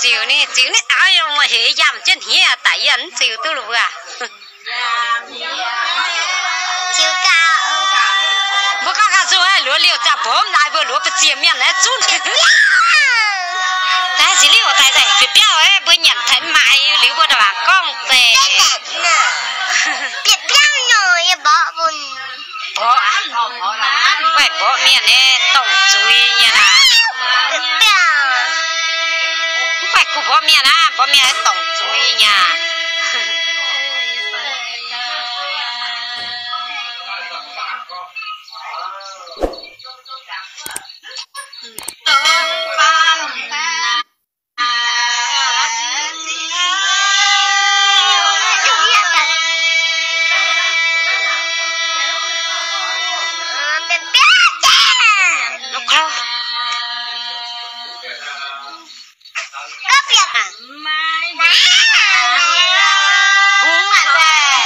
Ziux ninh, ziux ninh auv yiem muoz-hec yamh jienv hniev daic yie mv ziux duqv lo mbuo. Ziux gauh. Mbuo gorngv gauh nzung aeqv, luoz liouh ziangh mbuo mv laaix mbuo luoz ba'ziex mienh aeqv zunv. Daaih ziux liouh daaih daaih biauv biauv aeqv, mbuo nyanc taux maaiz liuz mbuo daaih waac gorngv zeiz. Biauv biauv nor yie mborqv bun. Mborqv, mv baac mborqv mienh naaiv dongh zuiz nyei naaic. Mv baac kuh mborqv mienh aqv, mborqv mienh naaiv dongh zuiz nyei aqv. Hungh aqv daaih.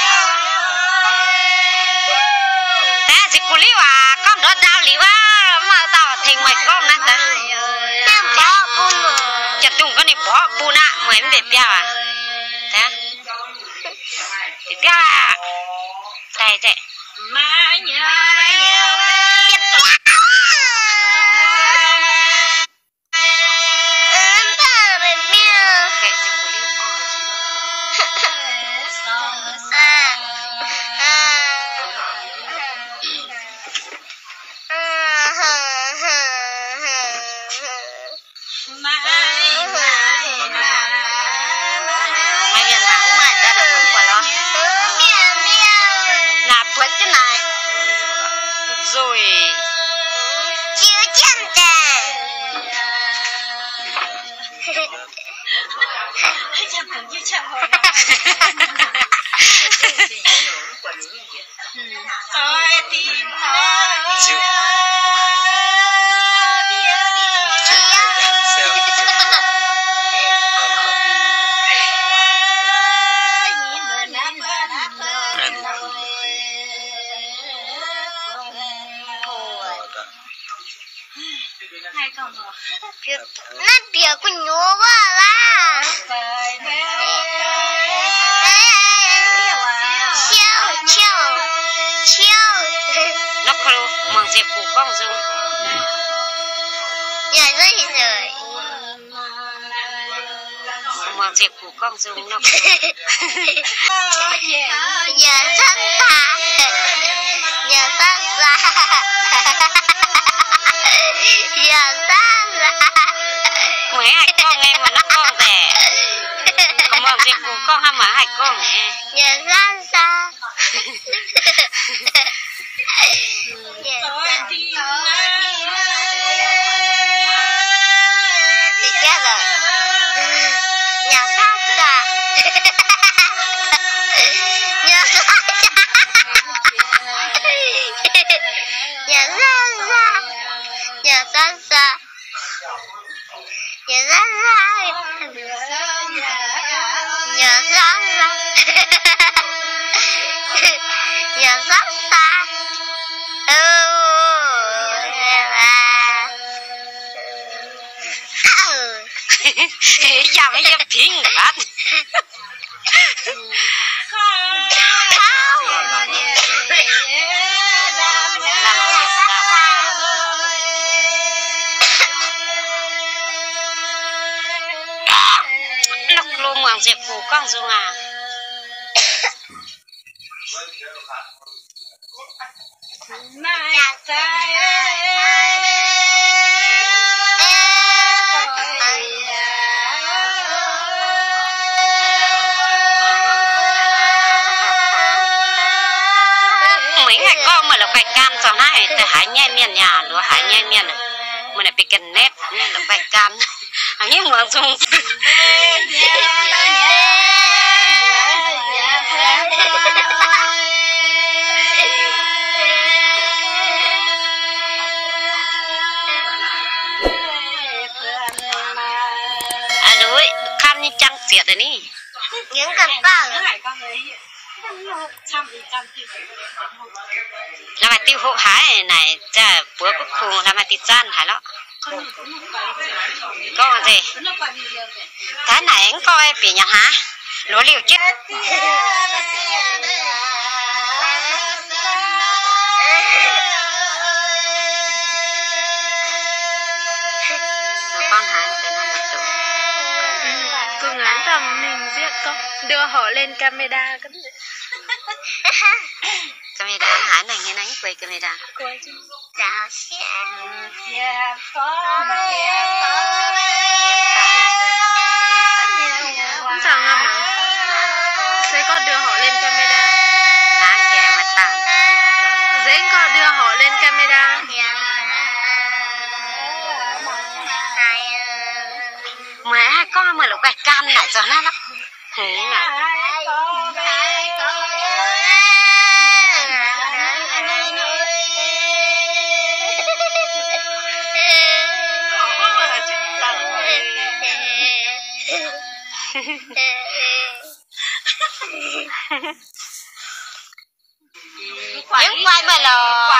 Daaih ziux kuv liuv aac, gorngv ndortv ndau liuz aqv, mv maaih dauh tengx meih gorngv naaiv daaih. Janx-dungh gorngv ninh mborqv bun aqv, meih mv bieqc biauv aac. Daaih, bieqc biauv aac. Daaih, daaih. Maiv mienh mangc mv maaih ndau naaic mv buatc lorqc. Naaic buatc jienv naaic nzuih. Naaiv bieqc gu'nyuoz wuov laav. Ciouv, ciouv, ciouv. Nor klo muangx ziec gux gorngv nzung. Muangx ziec gux gorngv nzung nor. Yaac sanv saa. Yaac sanv saa. Yaac sanv saa. Meih haih gorngv nyei, meih naaiv gorngv nzengc. Muangx ziec gux gorngv hnangv meih haih gorngv nyei. Yaac sanv saa. Yangh yie pingx gaax. Nor klo muangx ziec gux gorngv nzung aac. Meih haih gorngv meih la'guaih gan zoux naaiv, da'haaix nyaiv mienh yaac luoqc haaix nyaiv mienh. Meih naaic benx ga'naeqv nyei la'guaih gan. A'hneiv muangx nzung. Aa, luz, kamv nyei jangv zietc aqv ni. La'maah diuh hoqc haaix naaic, buoz guv kungx la'maah diuh zaanv haaix lorqc. Gorngv nzengc, daaih naaic mv gorngv bieqc nyanc hnaangx, luoz liuh jienv. Gu'nguaaz daaih mingh nzieqv gorngv ndua horqc lên camera. Camera haaix naaic nyei, naaiv guai camera. Mv caux ngam mangc. Se gorngv ndua horqc lên camera. Se gorngv ndua horqc lên camera. Muoz haih gorngv muoz la'guaih gan naaic zoux naaiv lorqc. Yiem guai meih lorqc.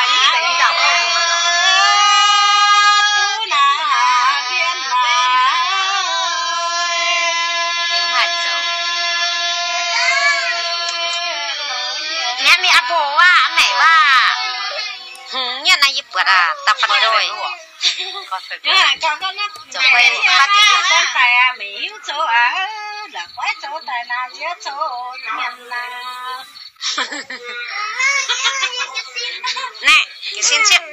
Yiem mingh a'boc waac, mv maengc waac. Hmz nyei naaiv yie buatc aqv, da'faanh ndoih. Naaiv, ga'sin ziepv.